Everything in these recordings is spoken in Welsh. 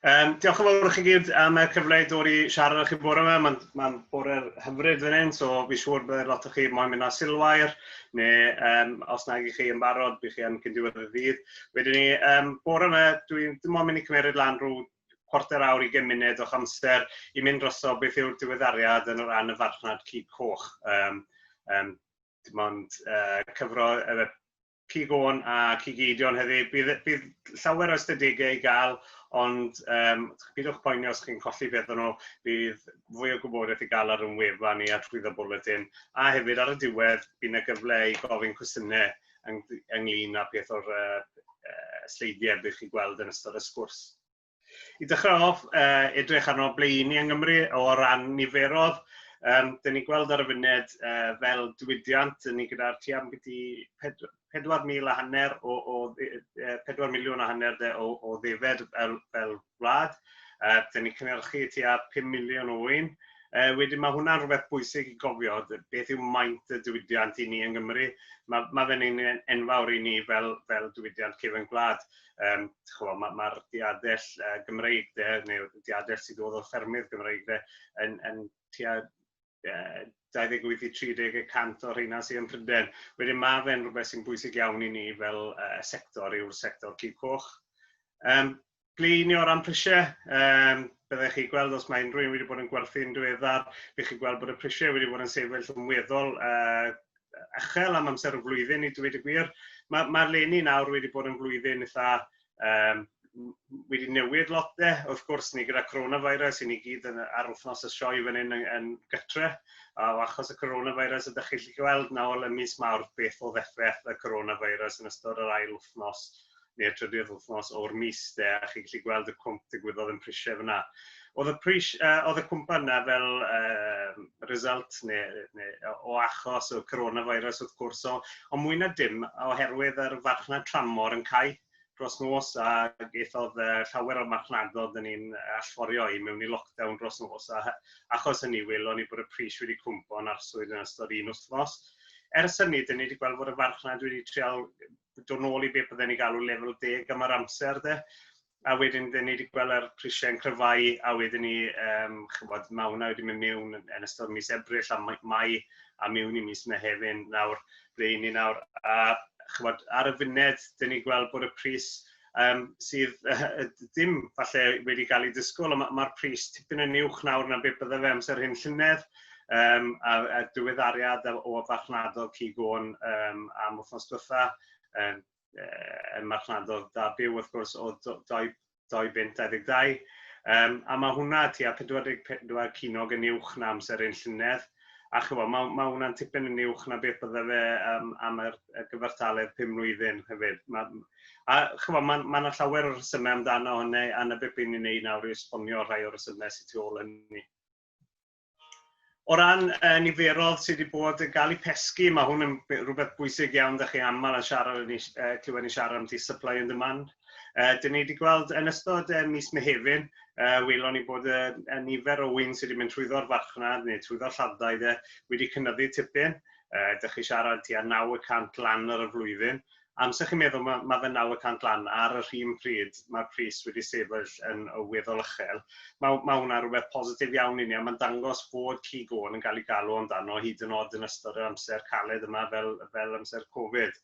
Diolch yn fawr i chi gyd am y cyfle i dod i siarad â chi bore yma. Mae'n bore hyfryd fan hyn, so fi siŵr bydd lot o chi moyn mynd â silwair, neu os nag i chi yn barod, bydd chi yn cyn diwedd y ddydd. Wedyn ni, bore yma, dwi'n dim ond mynd i cymeryd lan rhyw chwarter awr, 20 munud o'ch amser i mynd drosto beth yw'r diweddariad yn o ran y farchnad cig coch. Dim ond cyfro cig oen a cig eidion heddi. Bydd llawer o ystadegau i gael, ond pidwch poeni os chi'n colli beth o'n nhw. Bydd fwy o gwybodaeth i gael ar ein wefan ni a trwy bwletin. A hefyd ar y diwedd, bydd yna gyfle i gofyn cwestiynau ynglyn â peth o'r sleidiau bydd chi'n gweld yn ystod y sgwrs. I dechrau off, edrych arno ble i ni yng Nghymru o ran niferodd. Dyn ni'n gweld ar y funud fel diwydiant, dyn ni gyda'r tua ambiti 4.5 mil o 4.5 miliwn de, o ddefed fel wlad. Dyn ni'n cynhyrchu tua 5 miliwn o ŵyn. Wedyn mae hwnna'n rhywbeth bwysig i gofio, beth yw maint y diwydiant i ni yng Nghymru. Mae fe'n un enfawr i ni fel diwydiant cefn gwlad. Mae'r diadell Gymreig de, neu diadell sydd dod o'r ffermydd Gymreig de, yn tua 28 i 30% o'r rheina sydd yn Prydain. Wedyn mae fe'n rhywbeth sy'n bwysig iawn i ni fel sector yw'r sector cig coch. Ble i ni o ran prisiau? Byddech chi gweld os mae unrhyw un wedi bod yn gwerthu'n diweddar, byddech chi gweld bod y prisiau wedi bod yn sefyll yn weddol uchel am amser y flwyddyn i dweud y gwir. Mae leni nawr wedi bod yn flwyddyn eitha wedi newid lot de. Wrth gwrs, ni gyda coronavirus, i ni gyd yn, ar wythnos y sioe fan hyn yn gytre. A o achos y coronavirus, ydych chi'n gallu gweld nawr ym mis Mawrth beth oedd effaith y coronavirus yn ystod yr ail wythnos neu'r trydydd wythnos o'r mis de, a chi'n gallu gweld y cwmp digwyddodd yn prisiau fyna. Oedd y cwmp yna fel result neu o achos o coronavirus wrth gwrs, ond mwy na dim oherwydd yr farchnad tramor yn cau dros nos a gaethodd llawer o'r marchnadodd yn ni'n allforio i mewn i lockdown dros nos a achos hynny welon ni bod y pris wedi cwmpo yn arswyd yn ystod un wythnos. Ers hynny, dyn ni wedi gweld bod y farchnad wedi trial dod nôl i beth bydden ni galw lefel 10 am yr amser de. A wedyn dyn ni wedi gweld yr prisiau'n cryfhau a wedyn ni, chybod, mae hwnna wedi mynd mewn yn ystod mis Ebrill a Mai a mewn i mis Mehefin nawr, ble i ni nawr. A chybod, ar y funud, dyn ni'n gweld bod y pris sydd ddim falle wedi cael ei disgwyl, ond mae'r pris tipyn yn uwch nawr na beth bydde fe amser hyn llynedd. A diweddariad o farchnadodd cig oen am wythnos diwetha, yn marchnadodd da byw wrth gwrs o 2.22. A mae hwnna tua 44 ceiniog yn uwch na amser un llynedd. A chybod, mae hwnna'n tipyn yn uwch na beth bydde fe am y gyfartaledd 5 mlwyddyn hefyd. A chybod, mae 'na llawer o resymau amdano hynny, a 'na beth bydd ni'n neud nawr i esbonio rhai o'r resymau sydd tu ôl hynny. O ran niferodd sydd wedi bod yn cael eu pesgi, mae hwn yn rhywbeth bwysig iawn, ydych chi aml yn siarad, clywed ni siarad am supply and demand. Dyn ni wedi gweld yn ystod mis Mehefin, welon ni bod y nifer o wyn sydd wedi mynd trwyddo'r farchnad neu trwyddo'r lladdau de, wedi cynyddu tipyn. Dych chi siarad tua 9% lan ar y flwyddyn. Amser chi'n meddwl mae fe 9% lan ar yr un pryd mae'r pris wedi sefyll yn y weddol uchel. Mae hwnna rhywbeth positif iawn i ni a mae'n dangos fod cig oen yn cael ei galw amdano hyd yn oed yn ystod yr amser caled yma fel amser Covid.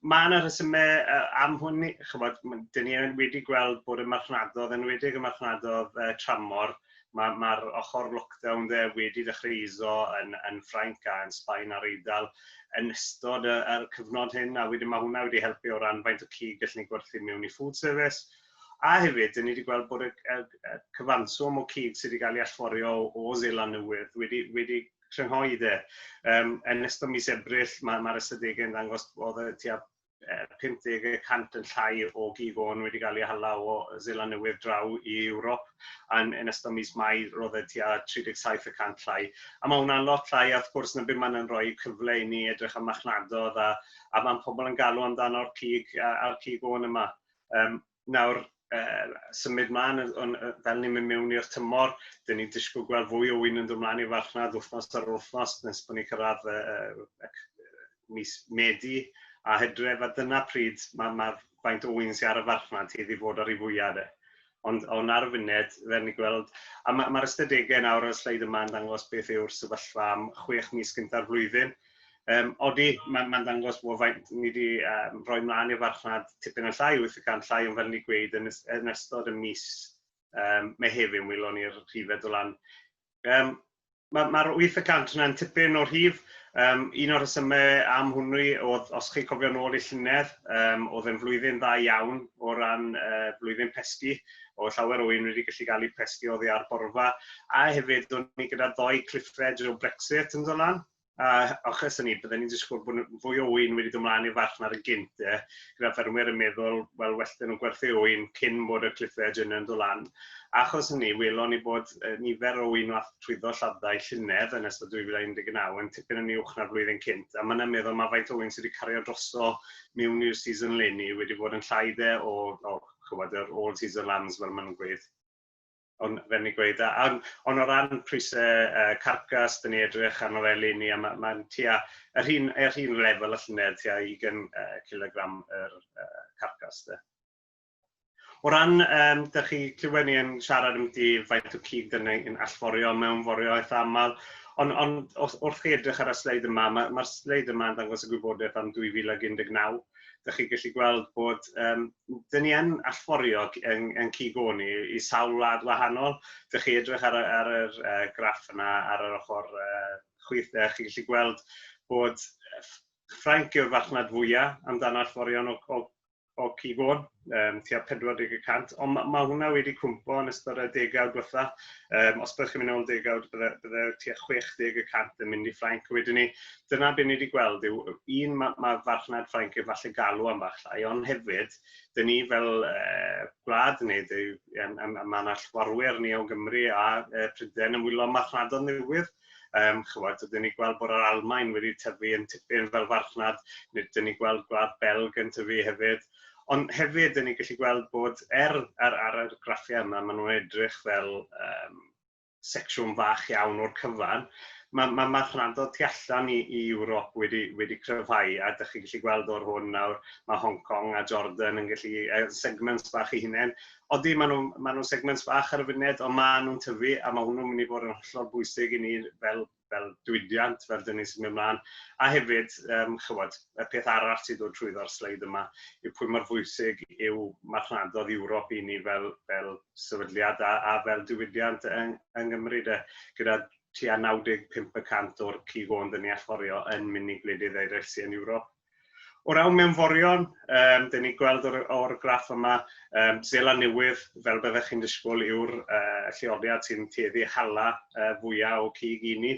Mae yna rhesymau am hwn, chybod, dyn ni wedi gweld bod y marchnadodd, enwedig y marchnadodd tramor, mae'r ochr lockdown de wedi dechrau iso yn Ffrainc a yn Sbaen a'r Eidal yn ystod y cyfnod hyn, a wedyn mae hwnna wedi helpu o ran faint o cig gallwn ni gwerthu mewn i food service. A hefyd, dyn ni wedi gweld bod y cyfanswm o cig sydd wedi cael ei allforio o Seland Newydd wedi crynhoi de. Yn ystod mis Ebrill, mae ystadegau yn dangos bod y tua 50% yn llai o gig oen wedi cael ei hala o Seland Newydd draw i Ewrop. A yn ystod mis Mai roedd e tua 37% llai. A mae hwnna'n lot llai, a wrth gwrs na beth mae'n rhoi cyfle i ni edrych am marchnadodd a mae'n pobl yn galw amdano'r cig a'r cig oen yma. Nawr, symud mlaen, fel ni'n mynd mewn i'r tymor, dyn ni'n disgwyl gweld fwy o wyn yn dod mlaen i'r farchnad wythnos ar wythnos nes bod ni'n cyrraedd mis Medi a Hydref, a dyna pryd mae faint o wyn sydd ar y farchnad tueddu i fod ar ei fwyaf de. Ond ar y funud, fel ni gweld, a mae'r ma ystadegau nawr ar y sleid yma yn dangos beth yw'r sefyllfa am 6 mis gynta'r flwyddyn. Odi, mae'n ma dangos bod faint ni wedi rhoi mlaen i'r farchnad tipyn yn llai, 8% llai, ond fel ni gweud, yn ystod y mis Mehefin, welon ni'r rhifau dod lan. Mae'r ma 8% yna'n tipyn o'r rhif. Un o'r rhesymau am hwnnw oedd, os chi cofio nôl i llynedd, oedd yn flwyddyn dda iawn o ran blwyddyn pesgi, o llawer o un wedi gallu gael eu pesgi oddi ar borfa, a hefyd o'n ni gyda ddoi cliff edge o Brexit yn dod lan. A achos hynny, bydden ni'n disgwyl bod fwy o wyn wedi dod mlaen i'r farchnad yn gynt, gyda ffermwyr yn meddwl, wel, well dyn nhw gwerthu wyn cyn bod y cliff edge yn dod lan. Achos hynny, welon ni bod nifer o wyn wath trwyddo lladdau llynedd yn ystod 2019 yn tipyn yn uwch na'r flwyddyn cynt. A mae'n meddwl mae faint o wyn sydd wedi cario droso mewn i'r season leni wedi bod yn llai de o chywed, yr all season lambs fel maen nhw'n gweud. Ond fel ni gweud, ond o ran prisau carcas, dyn ni edrych arno fe eleni, a mae'n ma tua yr un lefel y llynedd, tua 20 kilogram yr carcas. De. O ran, dych chi clywed ni yn siarad am di faint o cig dyn ni'n allforio, mewnforio eitha aml, ond wrth chi edrych ar y sleid yma, mae'r ma sleid yma yn dangos y gwybodaeth am 2019. Dych chi gallu gweld bod dyn ni yn allforio yn cig oen i sawl wlad wahanol. Dych chi edrych ar yr graff yna ar yr ochr chwith, chi gallu gweld bod Ffrainc yw'r farchnad fwyaf amdano allforion o cig oen, tua 40%, ond mae ma hwnna wedi cwmpo yn ystod y degawd diwetha. Os byddwch chi'n mynd nôl degawd, bydde tua 60% yn mynd i Ffrainc. Wedyn ni, dyna beth ni wedi gweld yw, un, mae ma farchnad Ffrainc efallai galw am bach llai, ond hefyd, dyn ni fel gwlad neu mae'n allforwyr ni o Gymru a Prydain yn wylo marchnadoedd newydd. Chywed, dyn ni gweld bod yr Almain wedi tyfu yn tipyn fel farchnad, neu dyn ni gweld Gwlad Belg yn tyfu hefyd. Ond hefyd, dyn ni gallu gweld bod ar y graffiau yma, maen nhw'n edrych fel secsiwn fach iawn o'r cyfan. Mae ma marchnadoedd tu allan i Ewrop wedi cryfhau, a dych chi'n gallu gweld o'r hwn nawr, mae Hong Kong a Jordan yn gallu segments bach i hunain. Odi, maen nhw segments bach ar y funud, ond maen nhw'n tyfu, a mae hwnnw'n mynd i fod yn hollol bwysig i ni fel diwydiant, fel dyn ni sy'n mynd ymlaen. A hefyd, chywod, y peth arall sydd dod trwyddo'r sleid yma yw pwy mor bwysig yw marchnadoedd Ewrop i ni fel sefydliad a fel diwydiant yng Nghymru de, gyda tua 95% o'r cig oen dyn ni allforio yn mynd i gwledydd eraill sy'n yn Ewrop. O ran mewnforion, dyn ni gweld o'r graff yma, Seland Newydd, fel byddech chi'n disgwyl, yw'r lleoliad sy'n tueddu hala fwyaf o cig i ni.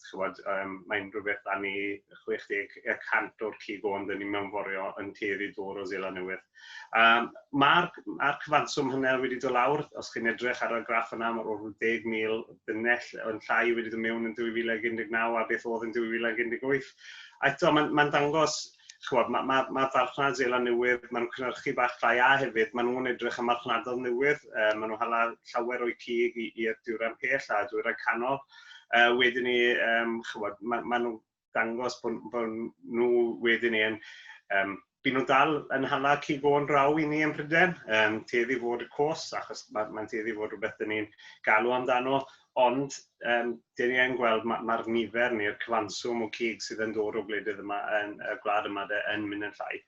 Chywod, mae'n rhywbeth dan ni 60% o'r cig oen dyn ni mewnforio yn tueddu dod o Seland Newydd. Mae'r ma cyfanswm hynny wedi dod lawr, os chi'n edrych ar y graff yna, mae'r o'r 10,000 dunnell yn llai wedi dod mewn yn 2019 a beth oedd yn 2018. A eto, mae'n ma dangos chywod, mae ma, ma farchnad Seland Newydd, maen nhw'n cynhyrchu bach llai a hefyd, maen nhw'n edrych am marchnadoedd newydd. Maen nhw'n hala llawer o'i cig i'r dwyrain pell a dwyrain canol. Wedyn ni, chywod, maen ma nhw'n dangos bod nhw wedyn ni yn bu nhw dal yn hala cig oen draw i ni yn Prydain. Tueddu fod y cos, achos mae'n ma tueddu fod rhywbeth dyn ni'n galw amdano, ond dyn ni yn gweld mae'r ma nifer neu'r cyfanswm o cig sydd yn dod o gwledydd yma yn y gwlad yma de, yn mynd yn llai.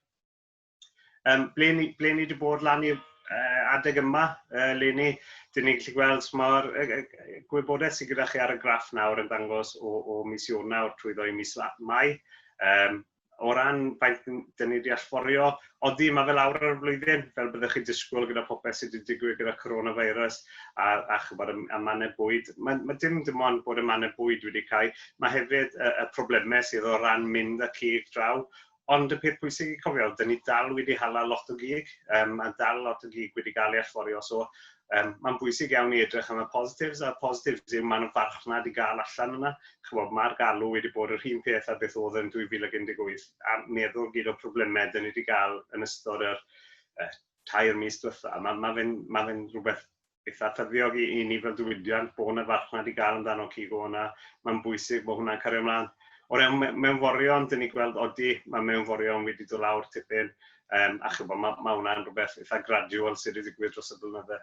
Ble ni wedi bod lan i'r adeg yma, leni, dyn ni'n gallu gweld mae'r gwybodaeth sydd gyda chi ar y graff nawr yn dangos o mis Ionawr trwyddo i mis Mai. O ran faint dyn ni wedi allforio, odi, mae fe lawr ar y flwyddyn, fel byddwch chi'n disgwyl gyda popeth sydd wedi digwydd gyda coronavirus a chybod, y mannau bwyd. Mae dim ond bod y mannau bwyd wedi cael, mae hefyd y problemau sydd o ran mynd â cig draw. Ond y peth pwysig i cofio, dyn ni dal wedi hala lot o gig, a dal lot o gig wedi gael ei allforio, so mae'n bwysig iawn i edrych am y positives, a'r positives yw mae'n farchnad i gael allan yna. Chybod, mae'r galw wedi bod yr un peth a beth oedd yn 2018, a meddwl gyd o problemau dyn ni wedi gael yn ystod yr 3 mis diwetha. Mae ma fe'n ma fe rhywbeth eitha ffyddiog i ni fel diwydiant bod yna farchnad i gael amdano cig oen a mae'n bwysig bod hwnna'n cario ymlaen. O ran mewnforion, dyn ni gweld odi, mae mewnforion wedi dod lawr tipyn. A chybod, ma hwnna'n rhywbeth eitha gradual sydd wedi digwydd dros y blynydde.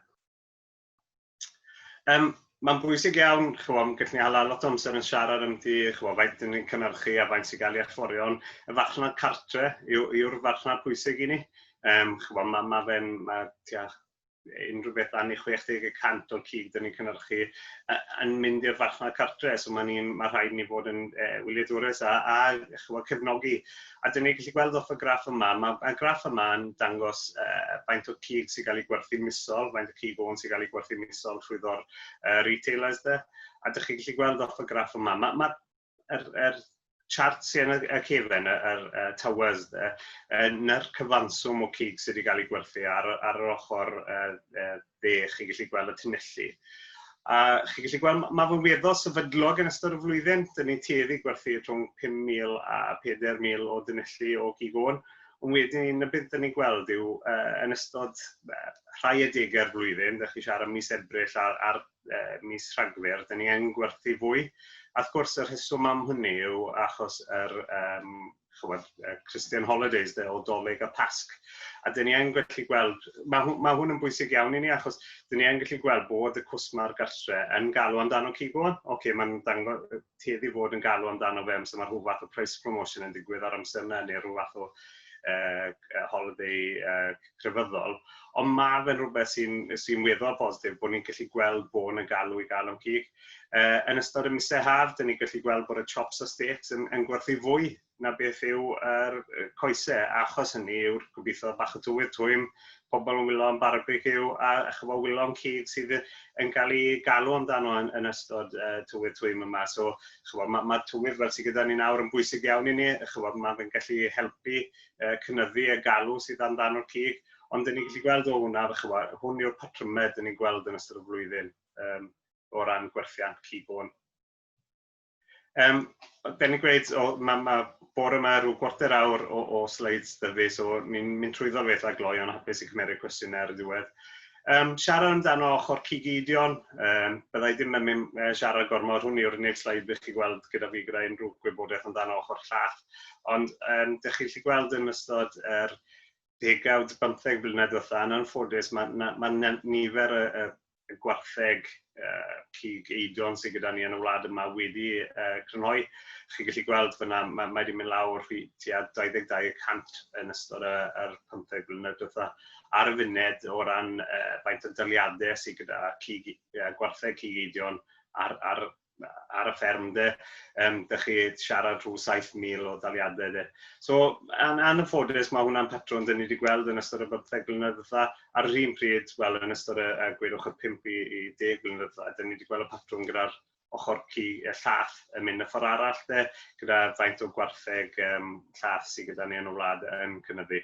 Mae'n bwysig iawn, chybod, gallwn ni hala lot o amser yn siarad am ti, chybod, faint ni'n cynhyrchu a faint sy'n gael ei allforio, ond y farchnad cartre yw'r farchnad pwysig i ni. Chybod, ma tua unrhyw beth dan i 60% o'r cig dyn ni'n cynhyrchu yn mynd i'r farchnad cartre, so mae rhaid ni fod yn wyliadwrus a chybod, cefnogi. A dyn ni'n gallu gweld off y graff yma, mae'r graff yma yn dangos faint o cig sy'n cael ei gwerthu misol, faint o cig oen sy'n cael ei gwerthu misol trwyddo'r retailers de. A dych chi'n gallu gweld off y graff yma, ma yr chart sy'n yn y cefen, yr towers, de, na'r cyfanswm o cig sydd wedi cael ei gwerthu ar yr ochr dde, chi'n gallu gweld y tunelli. A chi'n gallu gweld, mae fe'n weddol sefydlog yn ystod y flwyddyn. Dyn ni'n tueddu gwerthu rhwng 5,000 a 4,000 o dunelli o gig oen. Ond wedyn, y beth dyn ni'n gweld yw, yn ystod rhai adegau'r flwyddyn, dych chi siarad mis Ebrill a'r mis Rhagfyr, dyn ni yn gwerthu fwy. A wrth gwrs, y rheswm am hynny yw achos yr chybod, Christian holidays de, o Dolig a Pasg. A dyn ni yn gallu gweld, ma hwn yn bwysig iawn i ni, achos dyn ni yn gallu gweld bod y cwsmer gartre yn galw amdano cig oen. Oce, mae'n tueddu fod yn galw amdano fe amser mae rhyw fath o price promotion yn digwydd ar amser yna, neu rhyw fath o holiday crefyddol. Ond mae fe'n rhywbeth sy weddol positif bod ni'n gallu gweld bod yn galw i gael am cig. Yn ystod y misau haf, dyn ni'n gallu gweld bod y chops a steaks yn gwerthu fwy na beth yw yr coesau. Achos hynny yw'r gobeithio bach o tywydd twym, pobl yn wylo am barbecue a chybod wylo am cig sydd yn cael ei galw amdano yn ystod tywydd twym yma. So, chybod, ma tywydd fel sydd gyda ni nawr yn bwysig iawn i ni. Chybod, mae fe'n gallu helpu cynyddu y galw sydd amdano'r cig. Ond dyn ni'n gallu gweld o hwnna, chybod, hwn yw'r patrymau dyn ni'n gweld yn ystod y flwyddyn o ran gwerthiant cig oen. Dyn ni'n gweud, ma bore yma rhyw chwarter awr o slides 'da fi, so ni'n mynd trwyddo fe eitha gloi, ond hapus i cymeryd cwestiynau ar y diwedd. Siarad amdano ochr cig eidion, byddai ddim yn mynd siarad gormod, hwn yw'r unig slide bych chi gweld gyda fi gyda unrhyw gwybodaeth amdano ochr llath, ond dych chi'n gallu gweld yn ystod yr degawd, 15 blynedd diwetha, yn anffodus, ma nifer y gwartheg cig eidion sydd gyda ni yn y wlad yma wedi crynhoi. Chi'n gallu gweld fyna, mae wedi mynd lawr i tua 22% yn ystod yr 15 blynedd diwetha. Ar y funud o ran faint o daliadau sydd gyda gwartheg cig eidion ar y fferm de, dych chi siarad rhyw 7,000 o daliadau de. So, anffodus, mae hwnna'n patrwm dyn ni wedi gweld yn ystod y 15 blynedd ddiwetha. Ar yr un pryd, wel, yn ystod y gwedwch y 5 i 10 blynedd ddiwetha, dyn ni wedi gweld y patrwm gyda'r ochr llath yn mynd y ffordd arall de, gyda faint o gwartheg llath sydd gyda ni yn y wlad yn cynyddu.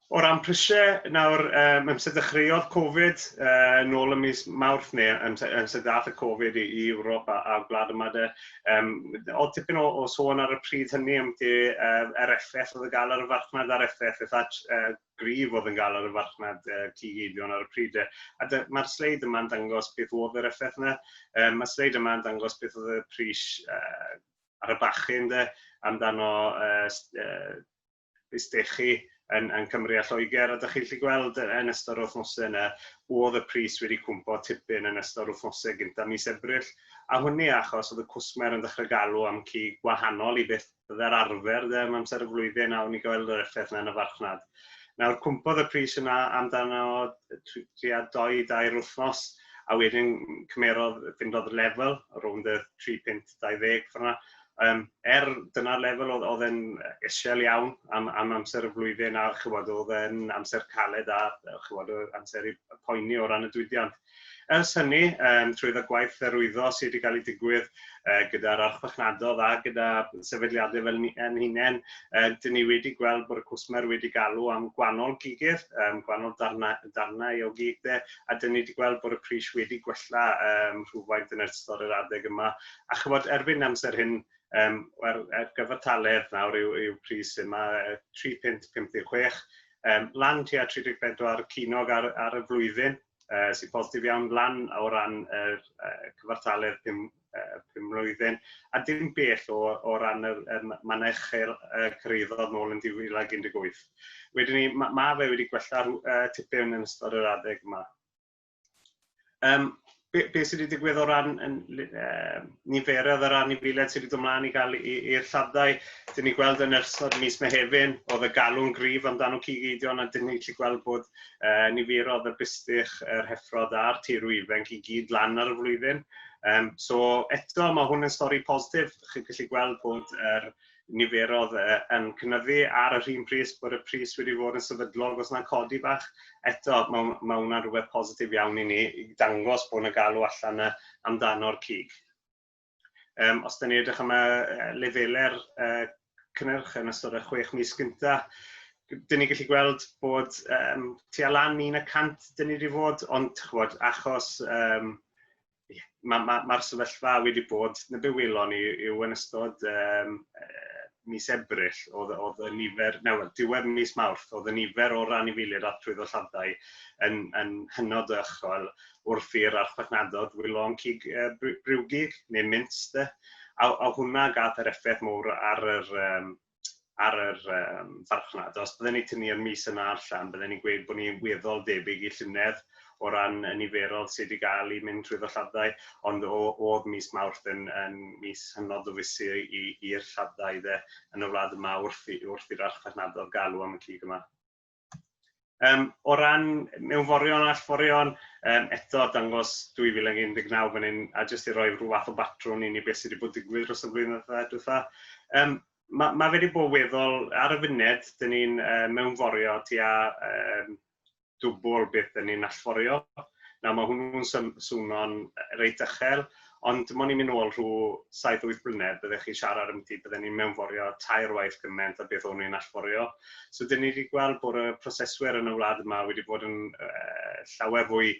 O ran prisiau, nawr, amser dechreuodd Covid, nôl ym mis Mawrth neu amser dath y Covid i Ewrop a gwlad yma de, oedd tipyn o sôn ar y pryd hynny am yr effaith oedd yn gael ar y farchnad a'r effaith eitha gryf oedd yn gael ar y farchnad cig eidion ar y pryd de. A mae'r sleid yma'n dangos beth oedd yr effaith yna. Mae'r sleid yma'n dangos beth oedd y pris ar y bachyn de, amdano bisteci yn Cymru a Lloegr, a dych chi'n gallu gweld yn ystod yr wythnosau yna, oedd y pris wedi cwmpo tipyn yn ystod wythnosau gyntaf mis Ebrill, a hwnny achos oedd y cwsmer yn dechrau galw am cig gwahanol i beth bydde'r arfer de, am amser y flwyddyn, a o'n i gweld yr effaith yna yn y farchnad. Nawr, cwmpodd y pris yna amdano tua 2-3 wythnos, a wedyn ffindodd lefel rownd y 3.20 ffordd yna. Dyna'r lefel oedd yn isiel iawn am amser y flwyddyn, a chybod, oedd e'n amser caled a chybod, amser i poeni o ran y diwydiant. Ers hynny, trwy y gwaith hyrwyddo sydd wedi cael ei digwydd gyda'r archfarchnadoedd a gyda sefydliadau fel ni, yn hunain, dyn ni wedi gweld bod y cwsmer wedi galw am gwahanol gigydd, gwahanol darnau o gig de, a dyn ni wedi gweld bod y pris wedi gwella rhywfaint yn ystod yr adeg yma. A chybod, erbyn amser hyn, er gyfartaledd nawr yw pris yma 3.56, lan tua 34 ceiniog ar y flwyddyn. sy'n positif iawn lan o ran yr cyfartaledd 5 mlwyddyn, a dim bell o ran yr mannau uchel cyrhaeddodd nôl yn 2018. Wedyn ni, ma fe wedi gwella tipyn yn ystod yr adeg yma. Be sydd wedi digwydd o ran niferoedd yr anifeiliaid sydd wedi dod ymlaen i gael i'r lladdau, dyn ni gweld yn ystod mis Mehefin, oedd y galw'n gryf amdano cig eidion, a dyn ni'n gallu gweld bod niferoedd y bustych, yr heffrod a'r teirw ifanc i gyd lan ar y flwyddyn. So eto, mae hwn yn stori positif. Chi'n gallu gweld bod yr niferoedd yn cynyddu ar yr un pris, bod y pris wedi fod yn sefydlog os na'n codi bach. Eto, mae hwnna'n rhywbeth positif iawn i ni, i dangos bod yna galw allan amdano'r cig. Os da ni edrych am y lefelau'r cynnyrch yn ystod y 6 mis gyntaf, dyn ni gallu gweld bod tua lan 1% dyn ni wedi fod, ond ch'mod, achos mae'r sefyllfa wedi bod, na be welon ni yw yn ystod mis Ebrill, oedd y nifer, na, wel, diwedd mis Mawrth, oedd y nifer o'r anifeiliaid at trwyddo lladdau yn hynod o uchel wrth i'r archfarchnadoedd wylo am cig briwgig neu mince de. A hwnna gath yr effaith mowr ar yr farchnad. Os bydden ni tynnu'r mis yna allan, bydden ni'n gweud bod ni'n weddol debyg i llynedd o ran y niferoedd sydd wedi gael i mynd trwyddo lladdau, ond oedd mis Mawrth yn mis hynod o fysu i'r lladdau de, yn y wlad yma wrth i'r archfarchnadoedd galw am y cig yma. O ran mewnforion a allforion, eto dangos 2019 fan hyn, a jyst i roi rhyw fath o batrwn i ni beth sydd wedi bod digwydd dros y blynyddoedd diwetha. Ma fe wedi bod weddol, ar y funud, dyn ni'n mewnforio tua dwbl beth dyn ni'n allforio. Nawr mae hwnnw'n swno'n reit uchel, ond dim ond i'n mynd nôl rhyw 7-8 blynedd, byddech chi siarad am ti, bydden ni'n mewnforio tair waith gymaint a beth o'n ni'n allforio. So dyn ni wedi gweld bod y proseswyr yn y wlad yma wedi bod yn llawer fwy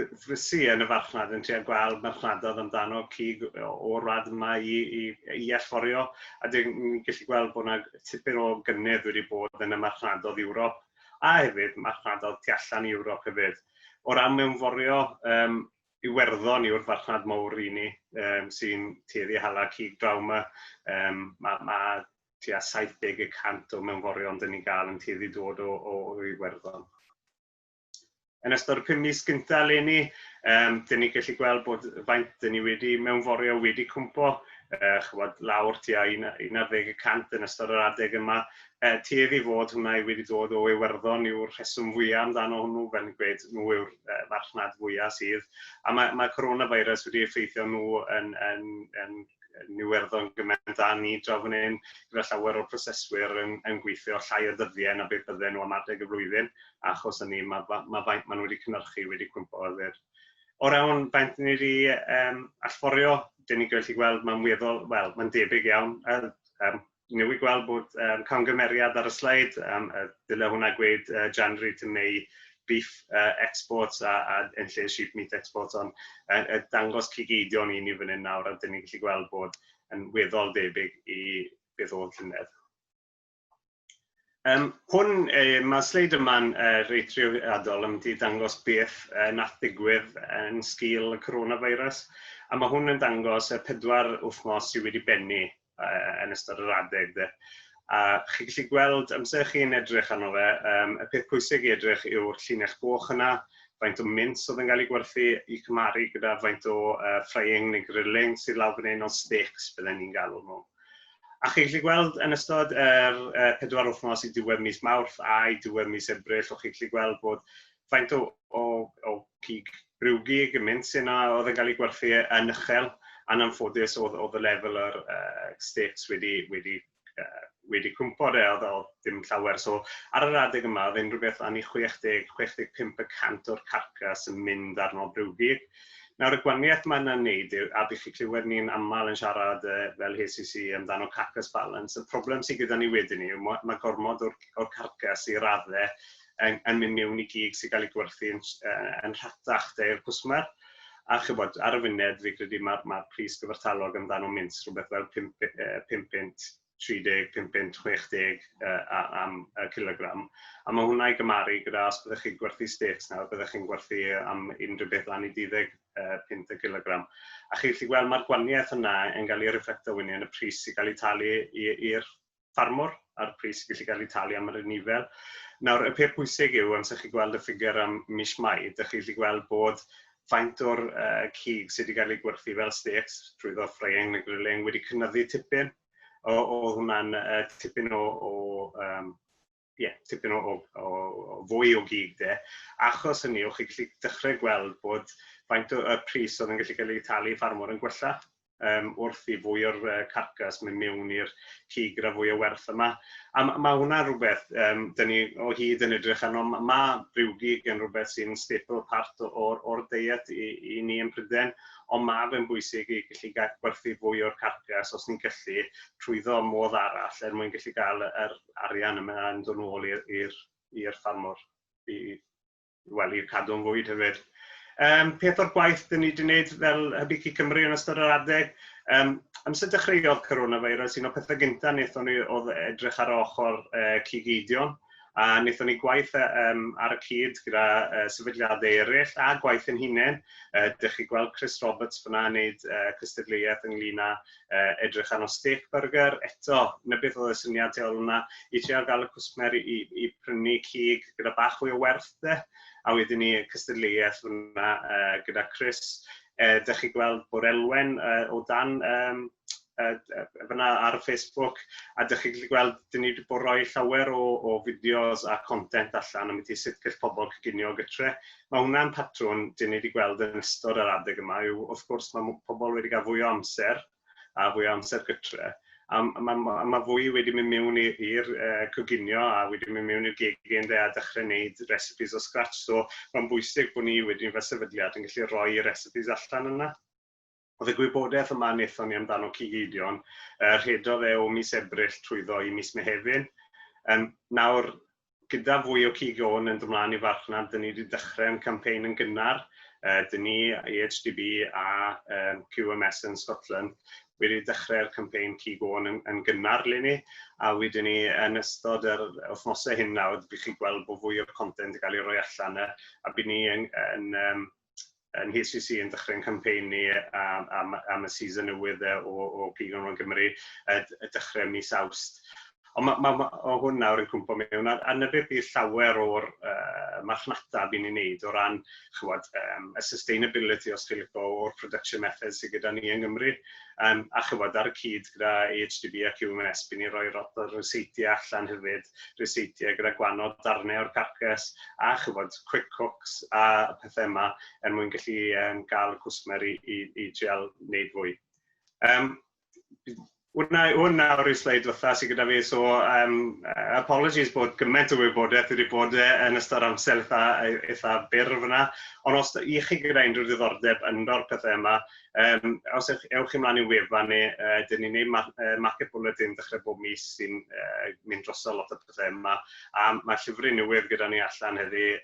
frysu yn y farchnad yn trio gweld marchnadoedd amdano cig o'r wlad yma i allforio, a dyn ni'n gallu gweld bod yna tipyn o gynnydd wedi bod yn y marchnadoedd Ewrop a hefyd marchnadoedd tu allan i Ewrop hefyd. O ran mewnforio, Iwerddon yw'r farchnad mawr i ni sy'n tueddu hala cig draw yma. Ma tua 70% o mewnforion dyn ni'n gael yn tueddu dod o Iwerddon. Yn ystod y 5 mis gyntaf eleni, dyn ni'n gallu gweld bod faint dyn ni wedi mewnforio wedi cwmpo, ch'mod, lawr tua 11% yn ystod yr adeg yma. Tueddu fod hwnna wedi dod o Iwerddon yw'r rheswm fwyaf amdano hwnnw, fel ni'n gweud, nhw yw'r farchnad fwyaf sydd. A mae coronavirus wedi effeithio nhw yn Iwerddon gymaint â ni draw fan hyn, gyda llawer o'r proseswyr yn gweithio llai o ddyddiau na beth bydden nhw am adeg y flwyddyn, achos hynny mae faint maen nhw wedi cynhyrchu wedi cwympo hefyd. O ran faint ni wedi allforio, dyn ni'n gallu gweld mae'n weddol, wel, mae'n debyg iawn. Newydd gweld bod camgymeriad ar y sleid, dyle hwnna gweud January to May beef exports a yn lle sheep meat exports, ond dangos cig eidion i ni fan hyn nawr, a dyn ni'n gallu gweld bod yn weddol debyg i beth oedd llynedd. Hwn, mae sleid yma'n reit trawiadol yn mynd i dangos beth nath ddigwydd yn sgil y coronavirus. A mae hwn yn dangos y 4 wythnos sydd wedi bennu yn ystod yr adeg. De. A chi'n gallu gweld, amser chi'n edrych arno fe, y peth pwysig i edrych yw'r llinell goch yna, faint o mince oedd yn cael ei gwerthu i cymharu gyda faint o frying neu grilling sydd lawr fan hyn o steaks bydden ni'n galw nhw. A chi'n gallu gweld yn ystod yr 4 wythnos i diwedd mis Mawrth a i diwedd mis Ebrill, o'ch chi'n gallu gweld bod faint o cig briwgig y mince yna oedd yn cael ei gwerthu yn uchel, a'n anffodus oedd y lefel yr steaks wedi cwmpo de, oedd dim llawer. So ar yr adeg yma, oedd unrhyw beth lan i 60-65% o'r carcas yn mynd arno briwgig. Nawr y gwahaniaeth mae'n wneud yw, a bych chi clywed ni'n aml yn siarad fel HCC amdano carcass balance, y problem sydd gyda ni wedyn ni yw mae gormod o'r carcas i raddau yn mynd mewn i gig sy'n cael ei gwerthu yn rhatach de i'r cwsmer. A chybod, ar y funud, fi credu mae'r pris gyfartalog amdano mince rhywbeth fel 5 punt. 35 punt 60 am y kilogram. A mae hwnna i gymaru gyda os byddech chi'n gwerthu steaks nawr, byddech chi'n gwerthu am unrhyw beth lan i 12 punt y kilogram. A chi'n gallu gweld mae'r gwaniaeth yna yn cael ei reflecto wedyn yn y pris sy'n cael ei talu i'r ffarmwr a'r pris sy'n gallu cael ei talu am yr anifail. Nawr, y peth pwysig yw, amser chi gweld y ffigur am mis Mai, dych chi'n gallu gweld bod faint o'r cig sydd wedi cael ei gwerthu fel steaks trwyddo frying neu grilling wedi cynyddu tipyn. Oedd hwnna'n tipyn o yeah, tipyn o fwy o gig de. Achos hynny, o'ch chi'n gallu dechrau gweld bod faint o y pris oedd yn gallu cael ei talu i ffarmwr yn gwella wrth i fwy o'r carcas mynd mewn i'r cig gyda fwy o werth yma. A ma hwnna'n rhywbeth dyn ni o hyd yn edrych arno. Ma briwgig yn rhywbeth sy'n staple part o'r diet i ni yn Prydain, ond mae fe'n bwysig i gallu gael gwerthu fwy o'r carcas os ni'n gallu trwyddo modd arall er mwyn gallu gael yr arian yma yn dod nôl i'r ffarmwr, wel, i'r cadw'n fwyd hefyd. Peth o'r gwaith dyn ni wedi gwneud fel Hybu Cig Cymru yn ystod yr adeg, amser dechreuodd coronavirus, un o'r pethau gyntaf wnaethon ni oedd edrych ar ochr cig eidion, a wnaethon ni gwaith ar y cyd gyda sefydliadau eraill a gwaith yn hunain. Dych chi gweld Chris Roberts fyna yn gwneud cystadleuaeth ynglyn â edrych arno steak burger. Eto, na beth oedd y syniad tu ôl hwnna, i trio gael y cwsmer i prynu cig gyda bach fwy o werth de. A wedyn ni cystadleuaeth fyna gyda Chris. Dych chi gweld bod Elwen o dan fyna ar Facebook, a dych chi'n gallu gweld, dyn ni wedi bod rhoi llawer o fideos a content allan am sut gall pobl coginio gytre. Mae hwnna'n patrwn dyn ni wedi gweld yn ystod yr adeg yma, yw wrth gwrs mae pobl wedi cael fwy o amser a fwy o amser gytre. A ma fwy wedi mynd mewn i'r coginio a wedi mynd mewn i'r gegin de a dechrau wneud recipes o scratch. So mae'n bwysig bod ni wedyn fel sefydliad yn gallu rhoi recipes allan yna. Oedd y gwybodaeth yma wnaethon ni amdano cig eidion, rhedodd e o mis Ebrill trwyddo i mis Mehefin. Nawr, gyda fwy o cig oen yn dod ymlaen i farchnad, dyn ni wedi dechrau yn campaign yn gynnar. Dyn ni, AHDB a QMS yn Scotland, wedi dechrau'r campaign cig oen yn gynnar leni, a wedyn ni yn ystod yr wythnosau hyn nawr, bydd chi'n gweld bod fwy o content yn cael ei roi allan, a bydd ni yn HCC yn dechrau'n campaign ni am y season newydd o Cig Oen Gymru, y dechrau mis Awst. Ond ma o hwn nawr yn cwmpo mewn, a 'na beth bydd llawer o'r marchnata bydd ni'n neud o ran, ch'mod, y sustainability, os chi'n licio, o'r production methods sydd gyda ni yng Nghymru. A ch'mod, ar y cyd gyda AHDB a QMS, bydd ni'n rhoi lot o ryseitiau allan hefyd, ryseitiau gyda gwahanol darnau o'r carcas, a ch'mod, quick cooks a pethau yma, er mwyn gallu gael y cwsmer i trial wneud fwy. Hwn nawr yw'r sleid diwetha sydd gyda fi, so apologies bod gymaint o wybodaeth wedi bod yn ystod amser eitha byr fyna. Ond os i chi gyda unrhyw ddiddordeb ynddo'r pethau yma, os ewch chi mlaen i wefan ni, dyn ni'n gwneud market bulletin dechrau bob mis sy'n mynd drosto lot o pethau yma. A mae llyfryn newydd gyda ni allan heddi,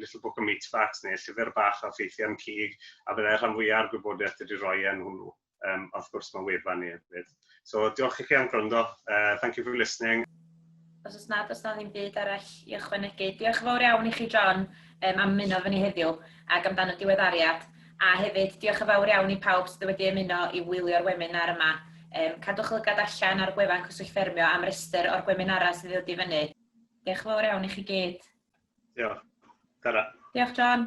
Little Book of Meat Facts, neu llyfr bach o ffeithiau am cig, a byddai rhan fwyaf o'r gwybodaeth wedi rhoi yn hwnnw. Wrth gwrs mae wefan ni hefyd. So diolch i chi am gwrando. Thank you for listening. Os oes nad oes na ddim byd arall i ychwanegu. Diolch yn fawr iawn i chi, John, am ymuno efo ni heddiw ac amdano diweddariad. A hefyd, diolch yn fawr iawn i pawb sydd wedi ymuno i wylio'r webinar yma. Cadwch lygad allan ar gwefan Cyswllt Ffermio am restr o'r gweminarau sydd wedi dod i fyny. Diolch yn fawr iawn i chi gyd. Diolch. Tara. Diolch, John.